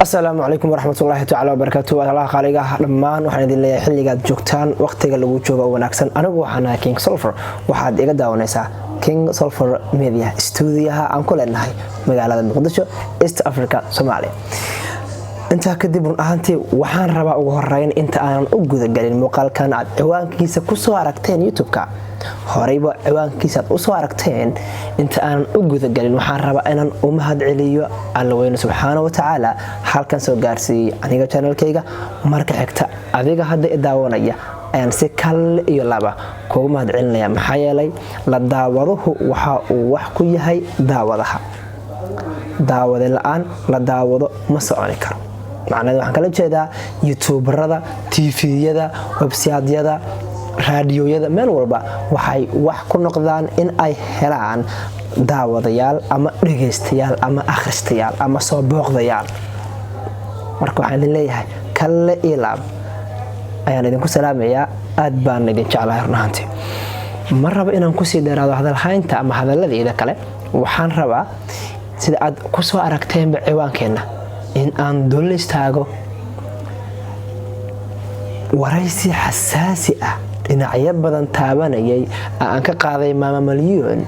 Asalaamu calaykum waraxmatullaahi tacala wabarakaatu. Walaalaha qaaliga ah dhammaan, waxaan idin leeyahay xilligaad joogtaan, waqtiga lagu joogo oo wanaagsan. Anigu waxaan ahay King Sulfur. Waxaad iga daawanaysaa King Sulfur Media, stuudiyaha aan ku leenahay magaalada Muqdisho, East Africa, Soomaaliya. Intaa kadib, run ahaantii waxaan rabaa ugu horeyn, inta aanan u gudagelin muuqaalkan aad ciwaankiisa kusoo aragteen YouTube-ka horeyba, ciwaankiisa aad usoo aragteen, inta aanan u gudagelin waxaan rabaa inaan u mahad celiyo Alla weyne subxaana wa tacaala halkan soo gaarsiiyey aniga channelkayga. Marka xigta, adiga hadda i daawanaya ayaan si kale iyo laba kugu mahad celinaya, maxaa yeelay la daawaduhu waxa uu wax ku yahay daawadaha. Daawade la-aan la daawado ma soconi karo. Macnaheed waxaan kala jeedaa YouTuberada, TV-yada, websiteyada, raadiyoyada, meel walba waxay wax ku noqdaan in ay helaan daawadayaal ama dhegaystayaal ama akhristayaal ama soo booqdayaal. Marka waxaan idin leeyahay kalle iyo laab ayaan idinku salaamayaa. Aad baan idin jeclahay. Run ahaantii ma rabo inaan kusii dheeraado hadalhaynta ama hadaladeyda kale. Waxaan rabaa, sida aad kusoo aragteenba ciwaankeenna, in aan dul istaago waraysi xasaasi ah, dhinacyo badan taabanayay, aan ka qaaday Maama Malyuun,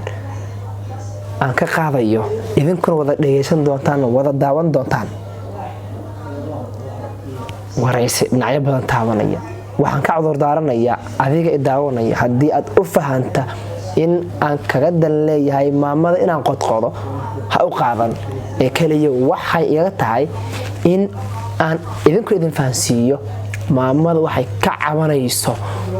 aan ka qaadayo, idinkuna wada dhegaysan doontaan, wada daawan doontaan. Waraysi dhinacyo badan taabanaya. Waxaan ka cudurdaaranayaa adiga i daawanaya haddii aad u fahanta in aan kaga dan leeyahay maamada inaan qodqodo. Ha u qaadan ee keliya waxay iga tahay in aan idinku idin fahansiiyo maamada waxay ka cabanayso,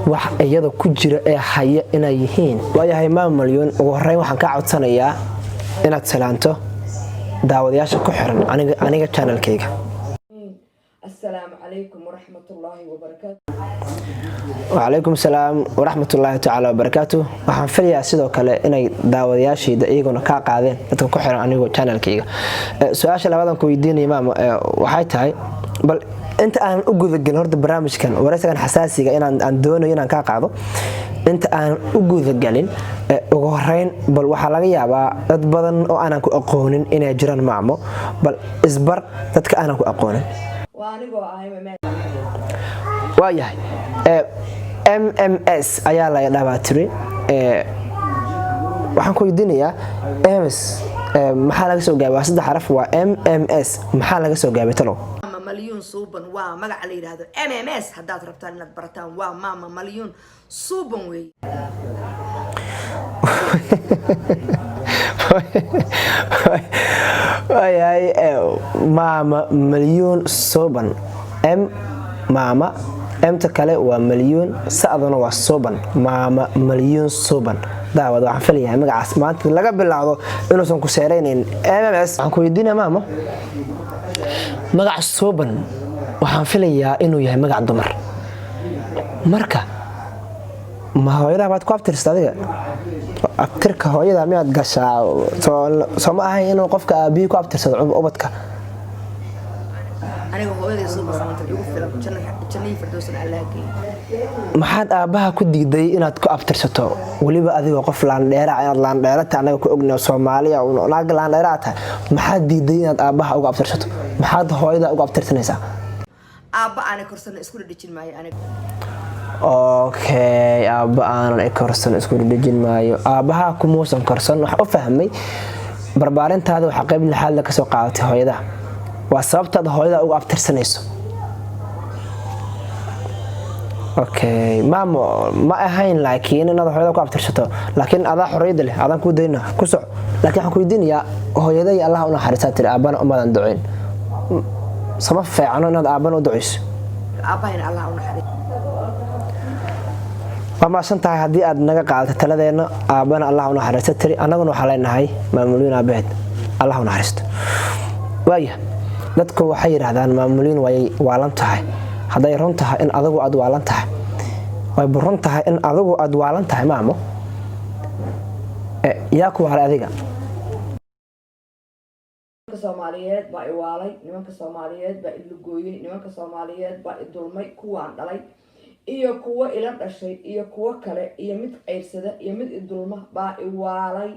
wax iyada ku jira ee haya inay yihiin. Waayahay, Maama Malyuun, ugu horeyn waxaan kaa codsanayaa inaad salaanto daawadayaasha ku xiran aniga channelkayga. Asalaamu calaykum waraxmatullaahi wabarakaatu. Wacalaykum salaam waraxmatullaahi tacaala wabarakaatu. Waxaan filayaa sidoo kale inay daawadayaashayda iyaguna kaa qaadeen, dadka ku xiran anigoo channelkayga. Su-aasha labadan ku weydiinaya, maama, waxay tahay, bal inta aanan u gudagelin horta barnaamijkan waraysigan xasaasiga inaan aan doonayo inaan kaa qaado, inta aanan u gudagelin, ugu horeyn bal waxaa laga yaabaa dad badan oo aanan ku aqoonin inay jiraan. Maamo, bal isbar dadka aanan ku aqoonin. Waa anigoo ahay Mamaad. Waayahay, MMS ayaa laga dhaabaa tiri. Waxaan ku weydiinayaa, MS maxaa laga soo gaabay? Waa saddex xaraf, waa MMS. Maxaa laga soo gaabay talow? Maama Malyuun Suuban waa magaca la yidhaahdo MMS. Haddaad rabtaan inaad barataan, waa Maama Malyuun Suuban weeye. Waayahay, Maama Malyuun Suuban. M maama, M-ta kale waa malyuun, sa'duna waa suuban. Maama Malyuun Suuban. Daawad, waxaan filayaa magacaas maanta laga bilaabo inuusan ku seeraynayn MMS. Waxaan ku weydiinaya, maamo, magac suuban waxaan filayaa inuu yahay magac dumar. Marka ma hooyadaa baad ku abtirsta? Adiga abtirka hooyada miyaad gashaa? Soo ma ahayn inuu qofka aabihii ku abtirsado ubadka? Aniga hooyaday Suuban Samatar igu filan, jannadii firdowsna Allaha geeyo. Maxaad aabbaha ku diiday inaad ku abtirsato, weliba adigoo qof laandheera, inaad laandheerata anaga ku ogna Soomaaliya, naag laandheeraa tahay? Maxaad diiday inaad aabbaha uga abtirsato? Maxaad hooyada uga abtirsanaysaa? Aabba aanay korsana isku dhadhejin maayo aniga. Okay, aabba aanan i korsan isku dhedhejin maayo. Aabbaha kumuusan korsan, waxa u fahmay barbaarintaada waxaa qayb lixaad la kasoo qaadatay hooyadaha. Waa sababtaad hooyada uga abtirsanayso. Okay maamo, ma ahayn laakiin inaad hooyada ku abtirsato, laakiin adaa xorriyadda leh, adaan kuu dayna, ku soco. Laakiin waxaan ku weydiinayaa, hooyaday Allah u naxariistaa tiri, aabbana umadan duceyn. Sama feecano inaad aabbana u duceyso? Aabbahayna Allah u naxariis. Waa mahadsan tahay haddii aad naga qaadato taladeena. Aabbana Allah u naxariisto tiri, annaguna waxaa leenahay Maamuliin aabaheed Allah u naxariisto. Waaya, dadku waxay yidhaahdaan Maamuliin way waalan tahay. Hadday run tahay in adigu aad waalan tahay, way run tahay in adigu aad waalan tahay, maamo, yaa ku waalay adiga? Nimanka Soomaaliyeed baa i waalay, nimanka Soomaaliyeed baa i lugooyey, nimanka Soomaaliyeed baa i dulmay. Kuwaan dhalay iyo kuwo ila dhashay iyo kuwo kale iyo mid ceyrsada iyo mid i dulma baa i waalay.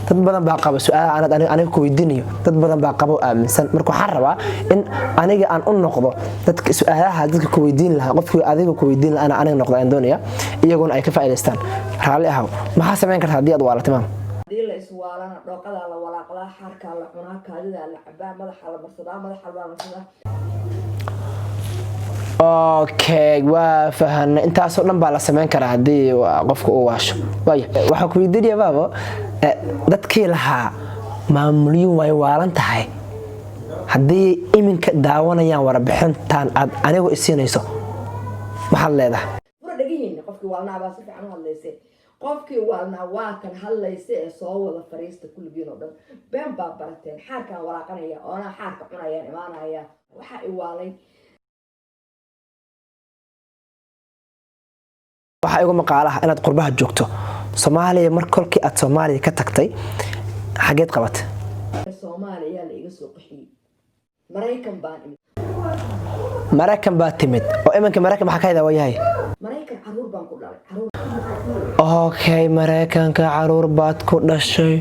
Dad badan baa qaba su-aalaha aanad aniga ku weydiinayo. Dad badan baa qaba oo aaminsan. Marka waxaan rabaa in aniga aan u noqdo dadka su-aalaha dadka ku weydiin lahaa, qofkii adiga ku weydiin lahaa aniga noqdo ayaan doonaya, iyaguna ay ka faa'iidaystaan. Raalli ahaw, maxaa samayn karta haddii aad waalatay, maam? Haddii la iswaalana, dhooqadaa la walaaqdaa, xaarkaa la cunaa, kaadidaa la cabaa, madaxaa la marsadaa, madaxa la marsadaa. Okay, waa fahanay. Intaasoo dhan baa la samayn karaa haddii qofka uu waasho. Waaya, waxaa ku weydiinaya, baabo, dadkii lahaa maamuliyin way waalan tahay, haddii iminka daawanayaan warbixintan aad anigu isiinayso, maxaad leedahay? Fura dhegihiina. Qofkii waalnaa baa si fiican u hadlayse. Qofkii waalnaa waa kan hadlaysa ee soo wada fariista kulligiin oo dhan. Been baa barateen. Xaarkaan walaaqanaya oonaa xaarka cunayaan imaanaya. Waxaa i waalay. Waxaa igu maqaalaha inaad qurbaha joogto Soomaaliya. Mar kolkii aad Soomaaliya ka tagtay, xageed qabatay? Soomaaliya la iga soo qaxiyey, Maraykan baan imid. Maraykan baa timid, oo iminka Maraykan maxaa ka hadaa waayahay? Maraykan caruur baan ku dhalay, caruur. Okay, Maraykanka caruur baad ku dhashay,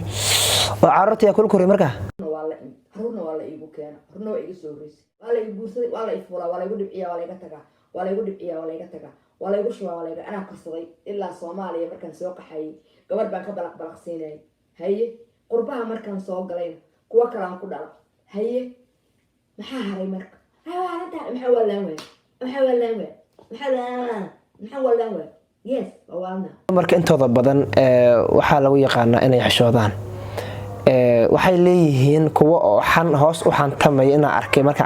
oo caruurta yaa kula koriyay markaa? Waa la imid, caruurna waa la iigu keena, caruurna waa iga soo horreysay. Waa la igu guursaday, waa la i fuulaa, waa la igu dhibciyaa, waa la iga tagaa, waa la igu dhibciyaa, waa la iga tagaa, waa la igu shubaa, waa la iga anaa korsaday ilaa Soomaaliya. Markaan soo qaxayay, gabar baan ka balaq balaq siinayay. Haye, qurbaha markaan soo galayna kuwo kalaan ku dhala. Haye, maxaa haray marka? Maxaa waalantahay? Maxaa waalaan waaya? Maxaa waalaan waaya? Maxaa maxaa waalaan waaya? Yes, waa waalnaa. Dumarka intooda badan waxaa lagu yaqaanaa inay xishoodaan. Waxay leeyihiin kuwo oo xan hoos u xantamaya inaa arkay. Marka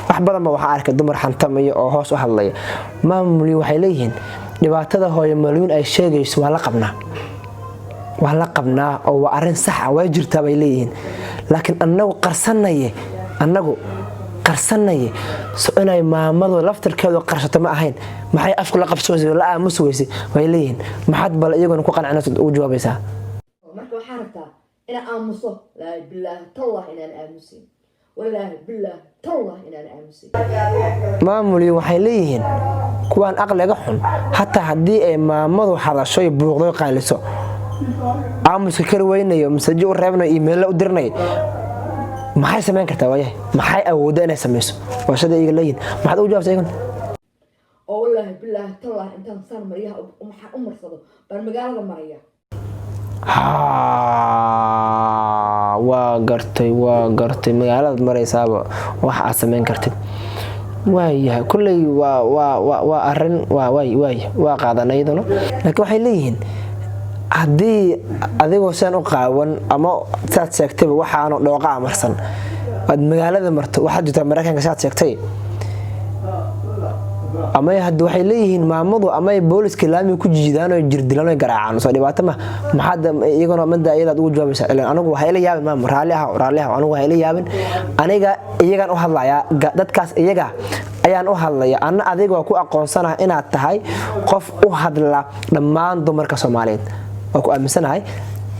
wax badan ba waxaa arkay dumar xantamaya oo hoos u hadlaya. Maamuli, waxay leeyihiin dhibaatada hooyo malyuun ay sheegayso waa la qabnaa, waa la qabnaa, oo waa arrin sax ah, waa jirtaa bay leeyihiin, laakiin annagu qarsanaye, annagu qarsanaye. So inay maamadu laftirkeedu qarsato ma ahayn? Maxay afku la qabsan la aamusi weysay way leeyihiin. Maxaad bal iyaguna ku qancinaysa ugu jawaabaysaa? Marka waxaa rabtaa inaan aamuso? Laa bilaahi tallah inaan aamusin, walaahi bilaahi tallah inaan aamusin. Maamuli, waxay leeyihiin kuwaan aqliga xun, hataa haddii ay maamadu hadasho buuqdo, qaaliso, aamuska kari weynayo, masajo u reebnayo, email-la u dirnayo, maxay samayn kartaa waayahay? Maxay awoodda inay samayso? Waa shada iyaga leeyihin. Maxaad ugu jawaabta iyagan? Oo wallaahi bilaahi tallah intaan saan maryaha maxaa u marsado baan magaalada maraya. Haa, waa gartay, waa gartay. Magaaladaad maraysaaba wax aad samayn kartid waayahay. Kulley waa waa waa waa arrin waa waay waay waa qaadanay iyaduna, laakiin waxay leeyihiin haddii adigoo sidan u qaawan ama saad sheegtayba waxaanu dhooqa amarsan aad magaalada marto, waxaad jirtaa Maraykanka saad sheegtay, ama hadda waxay leeyihiin maamadu amay booliska laamiga ku jiidaan oo jirdilaan oo garaacaan, soo dhibaato ma? Maxaad iyaguna mida iyadaad ugu jawaabaysaa? Ilaan anigu waxay ila yaabin, maamo, raalli ah, raalli ah, anigu waxay ila yaabin. Aniga iyagan u hadlayaa, dadkaas iyaga ayaan u hadlaya. Anna adiga waa ku aqoonsanaha inaad tahay qof u hadla dhammaan dumarka Soomaaliyeed, waa ku aaminsanahay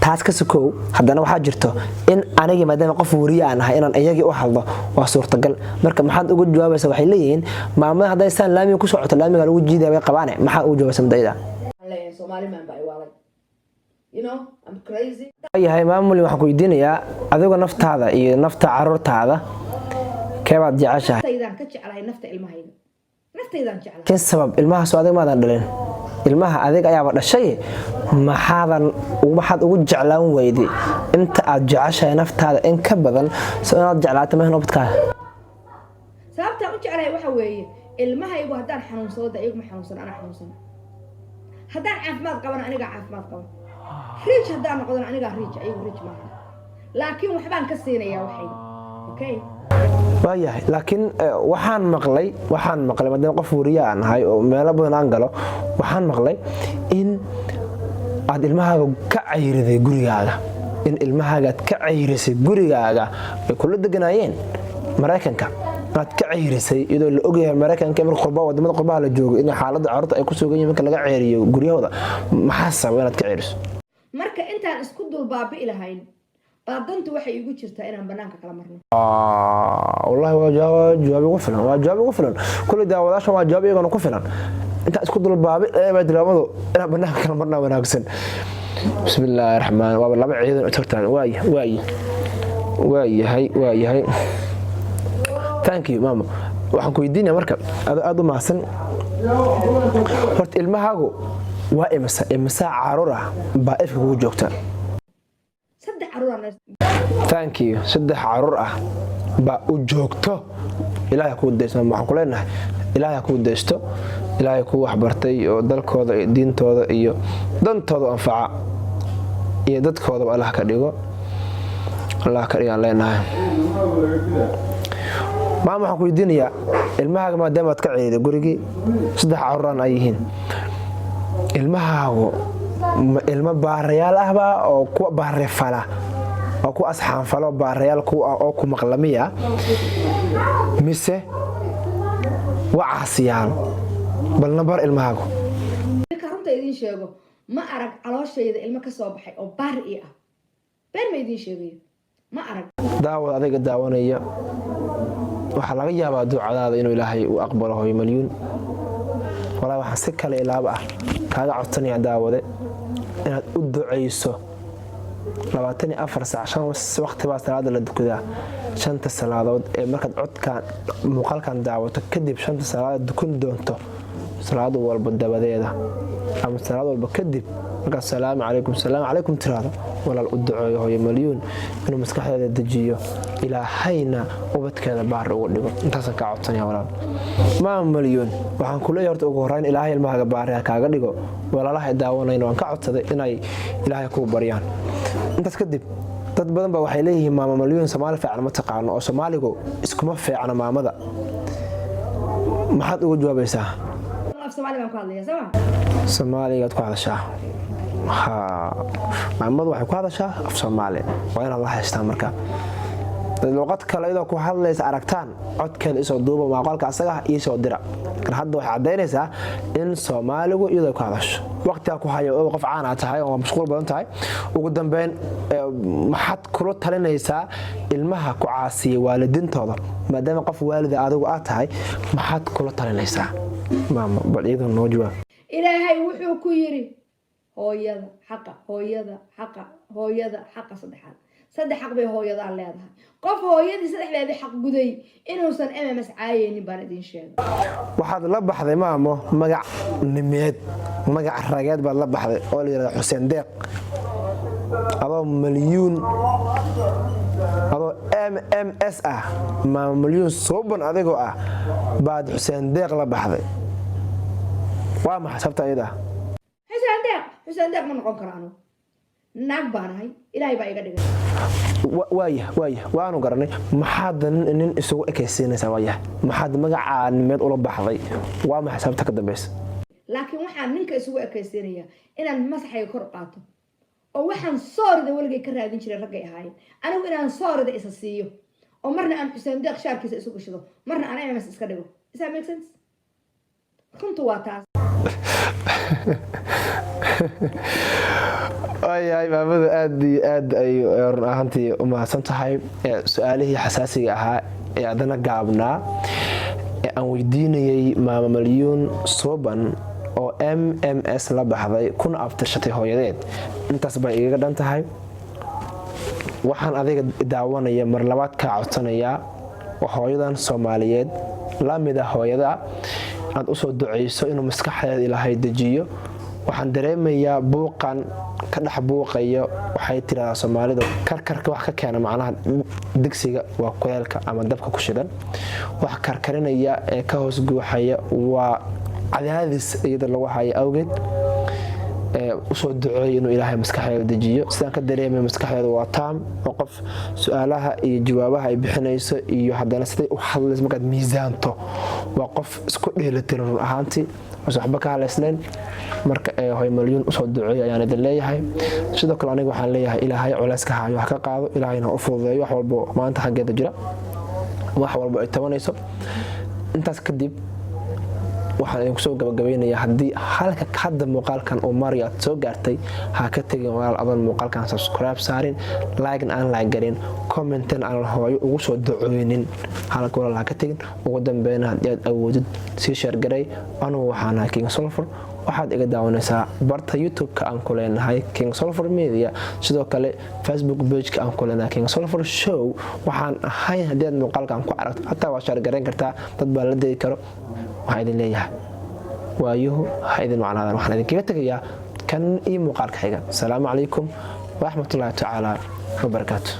taas. Ka sokow, haddana waxaa jirto in anigii maadaama qof wariye aan ahay inaan iyagii u hadlo waa suurtagal. Marka maxaad uga jawaabaysaa? Waxay leeyihiin maamada hadday saan laamiga ku socoto, laamiga lagu jiidaya bay qabaane. Maxaad ugu jawaabaysaa mudayada? Waxaan leeyahay Soomaali man baa iwaalay. You know I'm crazy. Yahay maamuli, waxaan ku weydiinayaa, adiga naftaada iyo nafta caruurtaada keebaad jeceshahay? Naftaydaan ka jeclahay nafta ilmahayga, naftaydaan jeclahay. Kin sabab ilmahaas adiga maadan dhalin? Ilmaha adiga ayaaba dhashay. Maxaadan maxaad ugu jeclaan weyday inta aad jeceshahay naftaada in ka badan? So inaad jeclaato mahan ubadkaaga? Sababtaan u jeclahay waxa weeye, ilmahaygu haddaan xanuunsado de iyagu ma xanuunsan, anaa xanuunsan. Haddaan caafimaad qabana, anigaa caafimaad qaba. Rich haddaan noqdona, anigaa rich, iyagu rich maaha, laakiin waxbaan ka siinayaa waxayga. Okay. Waayahay, laakiin waxaan maqlay maadaama qof wariye aan ahay oo meelo badan aan galo, waxaan maqlay in aad ilmahaaga ka cayriday gurigaaga, in ilmahaaga aad ka cayrisay gurigaaga ay kula deganaayeen Maraykanka, aad ka cayrisay, iyadoo la ogyahay Maraykanka marka qurba wadamada qurbaha la joogo in xaaladda carruurta ay ku sugan yihiin marka laga ceyriyo guryahooda. Maxaa sababa inaad ka ceyriso? Marka intaan isku dul baabi'i lahayn baa dantu waxay iigu jirtaa inaan banaanka kala marno. Wallahi waa jawaab igu filan, waa jawaab igu filan. Kulli daawadaashan waa jawaab iyagana ku filan. Intaa isku dulbaabi baa dilaamadu inaan banaanka kala marnaa wanaagsan. Bismillaahi raxmaan, waaba laba ciidan oo hortaan. Waaya, waaya, waayahay, waayahay. Thank you, maama. Waxaan ku weydiinaya marka, aad u mahadsan, horta ilmahaagu waa imisa? Imisa caruur ah baa ifka kugu joogta? Saddex caruur. Thank you. Saddex caruur ah baa u joogto. Ilaahay kuu daysto. Waxaan ku leenahay, Ilaahay kuu daysto. Ilaahay kuu waxbartay oo dalkooda iyo diintooda iyo dantooda anfaca iyo dadkoodaba Allah ka dhigo, Allah ka dhigaan leenahay. Maama, waxaan ku weydiinayaa, ilmahaaga maadaama aad ka ceeday gurigii, saddex caruuraan ay yihiin, ilmahaagu ma ilmo baarayaal ahbaa oo kuwa baarefala oo ku asxaanfalo, baarayaal ku ah oo ku maqlamiya, mise waa caasiyaal? Bal nabar ilmahaagu. Marka runta idiin sheego, ma arag calooshayda ilmo ka soo baxay oo baar ii ah. Been ma idiin sheegayo, ma arag. Daawad, adiga daawanaya, waxaa laga yaabaa ducadaada inuu Ilaahay u aqbalo hooyo Malyuun. Walaa, waxaan si kale ilaaba ah kaaga codsanaya, daawade, inaad u ducayso 24 saac. Shan waqti baa salaada la dukadaa. Shanta salaadood ee markaad codkan muuqaalkan daawato kadib, shanta salaadood dukan doonto, salaad walba dabadeeda ama salaad walba kadib, markaad "Salaamu calaykum, salaamu calaykum" tiraahdo, walaal, u duceeyo hooyo Malyuun inuu maskaxdeeda dejiyo, Ilaahayna ubadkeeda baar uga dhigo. Intaasaan kaa codsanaya, walaal. Maama Malyuun, waxaan ku leeyahay, horta ugu horreyn, Ilaahay ilmahaaga baari ha kaaga dhigo. Walaalaha daawanayna waan ka codsaday inay Ilaahay kuu baryaan. Intaas kadib, dad badan ba waxay leeyihiin maama Malyuun Soomaali fiican ma taqaano oo Soomaaligu iskuma fiicno. Maamada maxaad uga jawaabaysaa? Af Soomaali baan ku hadlaya, soo ma? Soomaaligaad ku hadashaa. Ha, maamadu waxay ku hadashaa af Soomaali. Waa inaad la haystaa. Marka luqad kale iyadoo ku hadlaysa aragtaan, codkeeda isoo duuba, muuqaalka asaga ah iisoo dira. Laakiin hadda waxay caddaynaysaa in Soomaaligu iyadoo ku hadasho. Waqtigaa ku haya oo qof caan aad tahay oo mashquul badan tahay. Ugu dambeyn, maxaad kula talinaysaa ilmaha ku caasiya waalidiintooda? Maadaama qof waalida adigu aad tahay, maxaad kula talinaysaa, maama? Bal iyadoo noo jawaab. Ilaahay wuxuu ku yidhi hooyada xaqa, hooyada xaqa, hooyada xaqa saddexaad. Saddex xaq bay hooyadaa leedahay. Qof hooyadii saddexdeedii xaq guday inuusan MMS caayeynin baan idiin sheegay. Waxaad la baxday, maamo, magac nimeed, magac rageed baad la baxday oo la yidhahda Xuseen Deeq, adoo Malyuun, adoo MMS ah, maama Malyuun Suuban, adigoo ah baad Xuseen Deeq la baxday. Waa maxay sababta ayada? Xuseen Deeq, Xuseen Deeq ma noqon karo. Anugu naag baan ahay, Ilaahay baa iga dhigay. Waaya, waaya, waanu garanay. Maxaad nin isugu ekaysiinaysaa? Waaya, maxaad magacaa nimeed ula baxday? Waa maxay sababta ka dambeysa? Laakiin waxaan ninka isugu ekaysiinayaa inaan masaxayga kor u qaato oo waxaan soorida weligay ka raadin jiray raggay ahaayeen, anigu inaan soorida isa siiyo oo marna aan Xuseen Deeq shaarkiisa isu gashado, marna aan MMS iska dhigo. Is that make sense? Runtu waa taas. Waayahay, maamadu aad iyo aad ay run ahaantii u mahadsan tahay. Su-aalihii xasaasiga ahaa ee haddana gaabnaa ee aan weydiinayay maama Malyuun Suuban oo MMS la baxday kuna abtirshatay hooyadeed, intaas bay igaga dhan tahay. Waxaan adiga daawanaya mar labaad kaa codsanayaa hooyadan Soomaaliyeed la mida hooyada aad usoo duceyso inuu maskaxdeeda Ilaahay dejiyo. Waxaan dareemayaa buuqan ka dhex buuqayo. Waxay tiraahdaa Soomaalidu, karkarka wax ka keena macnaha digsiga waa kuleelka ama dabka ku shidan. Wax karkarinaya ee ka hoos guuxaya waa cadaadis iyada lagu hayo awgeed. Usoo duceeyo inuu Ilaahay maskaxdeeda dejiyo. Sidaan ka dareemay, maskaxdeeda waa taam oo qof su-aalaha iyo jawaabaha ay bixinayso iyo haddana siday u hadlayso markaad miisaanto, waa qof isku dheelitiran run ahaantii, osan waxba ka haleysnayn. Marka hoy Malyuun usoo duceeyo ayaan idin leeyahay. Sidoo kale aniga waxaan leeyahay, Ilaahay culeyska hayo wax ka qaado, Ilaahayna u fududeeyo wax walbo maanta xaggeeda jira, wax walbo ay tabanayso. Intaas kadib Waxaan idinku soo gabagabaynayaa, haddii halka hadda muuqaalkan uu marayo aad soo gaartay, ha ka tegin walaal adoon muuqaalkan subscribe saarin, like-na aan like garin, comment-an aan hooyo ugu soo ducooynin. Halka walaal ha ka tegin. Ugu dambeyna, haddii aad awoodid, sii share garay. Anugu waxaan ahay King Solfer. Waxaad iga daawanaysaa barta YouTube-ka aan ku leenahay, King Solfer Media, sidoo kale Facebook page-ka aan ku leenahay, King Solfer Show. Waxaan ahayn haddii aad muuqaalkan ku aragto, hataa waa share garayn kartaa, dad baa la degi karo. Waxaan idin leeyahay, waayuhu ha idin wacnaadaan. Waxaan idinkaga tegayaa kan iyo muuqaalka xiga. Asalaamu calaykum waraxmatullaahi tacaala wabarakaatu.